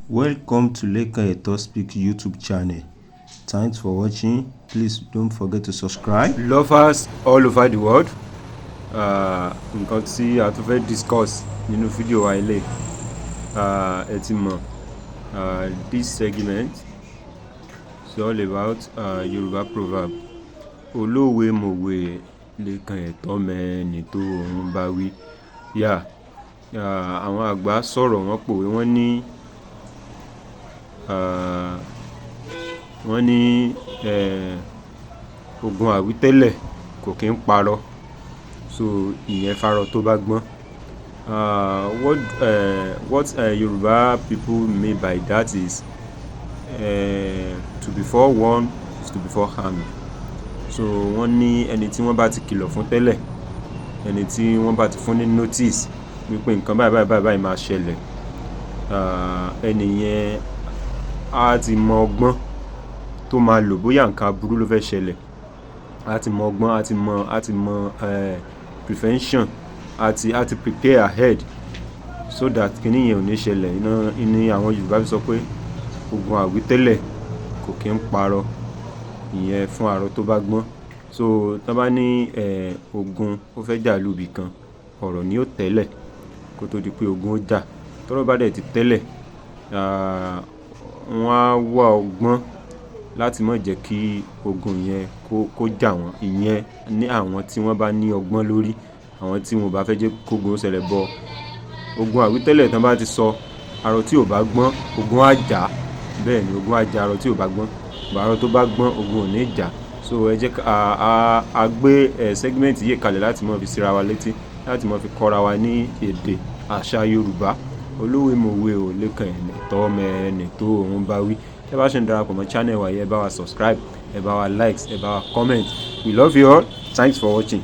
Welcome to Lekan Eto Speak YouTube channel. Thanks for watching. Please don't forget to subscribe. Lovers all over the world, nǹkan tí a tún fẹ́ discuss nínú fídíò wa ilé, ẹ ti mọ̀, this segment is all about Yorùbá proverb. Olówe mòwe, Lékan Ẹ̀tọ́ mẹ́ni tó ń bá wí. Yà àwọn àgbà sọ̀rọ̀, wọ́n pòwe, wọ́n ní ogun àwítẹ́lẹ̀ kò kí ń parọ́. So ìyẹn farọ tó bá gbọ́n. What Yoruba people mean by that is to be forewarned is to be forearmed. So wọ́n ní ẹni tí wọ́n bá ti kìlọ̀ fún tẹ́lẹ̀, ẹni tí wọ́n bá ti fún ní notice wípé nǹkan báyìí báyìí báyìí máa ṣẹlẹ̀, ẹni yẹn á ti mọ ọgbọ́n tó máa lò bóyá nǹkan aburú ló fẹ́ ṣẹlẹ̀. Á ti mọ ọgbọ́n, á ti mọ prevention, á ti prepare ahead so that kíní yẹn ò ní ṣẹlẹ̀. Iná ní àwọn Yorùbá fi sọ pé ogun àwítẹ́lẹ̀ kò kí ń parọ́, ìyẹn fún arọ tó bá gbọ́n. So tí wọ́n bá ní ogun ó fẹ́ jà lùbì kan, ọ̀rọ̀ ni ó tẹ́lẹ̀ kó tó di pé ogun ó jà. Tọ́rọ̀ bá dẹ̀ ti tẹ́lẹ̀, wọ́n á wá ọgbọ́n láti má jẹ́ kí ogun yẹn kó jà wọ́n. Ìyẹn ní àwọn tí wọ́n bá ní ọgbọ́n lórí, àwọn tí wọn ò bá fẹ́ jẹ́ kógun ó ṣẹlẹ̀ bọ̀. Ogun àwítẹ́lẹ̀ tí wọ́n bá ti sọ, arọ tí ò bá gbọ́n, ogun á jà. Bẹ́ẹ̀ ni, ogun á jà arọ tí ò bá gbọ́n. Arọ tó bá gbọ́n, ogun ò ní jà. So ẹ jẹ́ ká a gbé segment yìí kalẹ̀ láti máa fi síra wa létí, láti máa fi kọ́ra wa ní èdè àṣà Yorùbá. Olówe mòwe ò, Lékan Ẹ̀tọ́ mẹ́ni tó ń bá wí. Tẹ́ bá ṣe ń darapọ̀ mọ́ channel wa yìí, ẹ bá wa subscribe, ẹ bá wa likes, ẹ bá wa comment. We love you all. Thanks for watching.